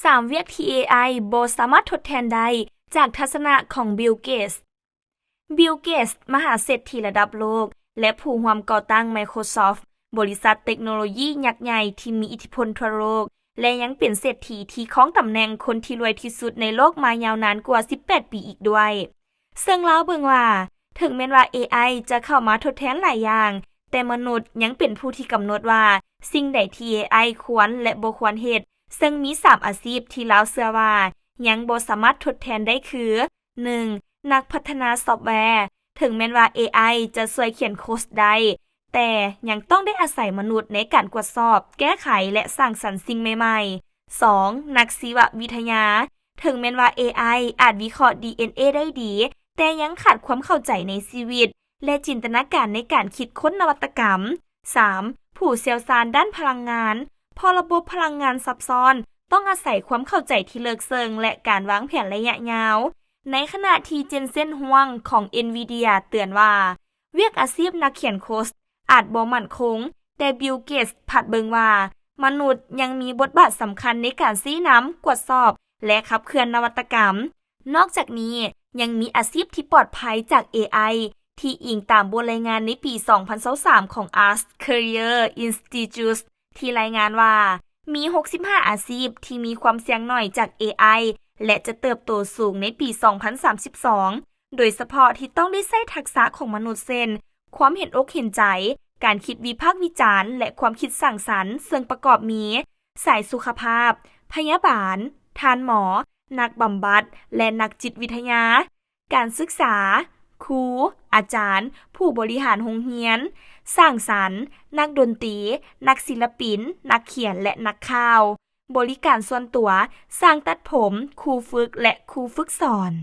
ສາມ ວຽກທີ່ ເອໄອ ບໍ່ສາມາດທົດແທນໄດ້ ຈາກທັດສະນະຂອງ ບິວ ເກດສ໌. ບິວ ເກດສ໌ ມະຫາເສດຖີລະດັບໂລກ ແລະ ຜູ້ຮ່ວມກໍ່ຕັ້ງ ໄມໂຄຣຊອບ ບໍລິສັດເຕັກໂນໂລຢີຍັກໃຫຍ່ທີ່ມີອິດທິພົນທົ່ວໂລກ ແລະ ຍັງເປັນເສດຖີທີ່ຄອງຕຳແໜ່ງຄົນທີ່ລວຍທີ່ສຸດໃນໂລກມາຍາວນານກວ່າສິບແປດປີອີກດ້ວຍ. ເຊິ່ງລາວເບິ່ງວ່າ ເຖິງແມ່ນວ່າ ເອໄອ ຈະເຂົ້າມາທົດແທນຫຼາຍຢ່າງ, ແຕ່ມະນຸດຍັງເປັນຜູ້ທີ່ກຳນົດວ່າສິ່ງໃດທີ່ ເອໄອ ຄວນ ແລະ ບໍ່ຄວນເຮັດ, ເຊິ່ງມີສາມອາຊີບທີ່ລາວເຊື່ອວ່າຍັງບໍ່ສາມາດທົດແທນໄດ້ຄື ໜຶ່ງ ນັກພັດທະນາຊອບແວ. ເຖິງແມ່ນວ່າ ເອໄອ ຈະຊ່ວຍຂຽນໂຄດໄດ້, ແຕ່ຍັງຕ້ອງໄດ້ອາໄສມະນຸດໃນການກວດສອບ, ແກ້ໄຂ ແລະ ສ້າງສັນສິ່ງໃໝ່ໆ. ສອງ ນັກຊີວະວິທະຍາ. ເຖິງແມ່ນວ່າ ເອໄອ ອາດວິເຄາະ ດີເອັນເອ ໄດ້ດີ, ແຕ່ຍັງຂາດຄວາມເຂົ້າໃຈໃນຊີວິດ ແລະ ຈິນຕະນາການໃນການຄິດຄົ້ນນະວັດຕະກຳ. ສາມ ຜູ້ຊ່ຽວຊານດ້ານພະລັງງານ. ເພາະລະບົບພະລັງງານຊັບຊ້ອນ, ຕ້ອງອາໄສຄວາມເຂົ້າໃຈທີ່ເລິກເຊິ່ງ ແລະ ການວາງແຜນໄລຍະຍາວ. ໃນຂະນະທີ່ ເຈນເຊັນ ຮວງ ຂອງ ເອັນວີເດຍ ເຕືອນວ່າ ວຽກອາຊີບນັກຂຽນໂຄດອາດບໍ່ໝັ້ນຄົງ, ແຕ່ ບິວ ເກດສ໌ ພັດເບິ່ງວ່າ ມະນຸດຍັງມີບົດບາດສຳຄັນໃນການຊີ້ນຳ, ກວດສອບ ແລະ ຂັບເຄື່ອນນະວັດຕະກຳ. ນອກຈາກນີ້, ຍັງມີອາຊີບທີ່ປອດໄພຈາກ ເອໄອ ທີ່ອີງຕາມບົດລາຍງານໃນປີສອງພັນຊາວສາມຂອງ Ask Career Institute ທີ່ລາຍງານວ່າ ມີຫົກສິບຫ້າອາຊີບທີ່ມີຄວາມສ່ຽງໜ້ອຍຈາກ ເອໄອ ແລະ ຈະເຕີບໂຕສູງໃນປີສອງພັນສາມສິບສອງ, ໂດຍສະເພາະທີ່ຕ້ອງໄດ້ໃຊ້ທັກສະຂອງມະນຸດ ເຊັ່ນ ຄວາມເຫັນອົກເຫັນໃຈ, ການຄິດວິພາກວິຈານ ແລະ ຄວາມຄິດສ້າງສັນ, ເຊິ່ງປະກອບມີ ສາຍສຸຂະພາບ, ພະຍາບານ, ທ່ານໝໍ, ນັກບຳບັດ ແລະ ນັກຈິດວິທະຍາ, ການສຶກສາ, ຄູ, ອາຈານ, ຜູ້ບໍລິຫານໂຮງຮຽນ, ສ້າງສັນ, ນັກດົນຕີ, ນັກສິລະປິນ, ນັກຂຽນ ແລະ ນັກຂ່າວ, ບໍລິການສ່ວນຕົວ, ຊ່າງຕັດຜົມ, ຄູຝຶກ ແລະ ຄູຝຶກສອນ.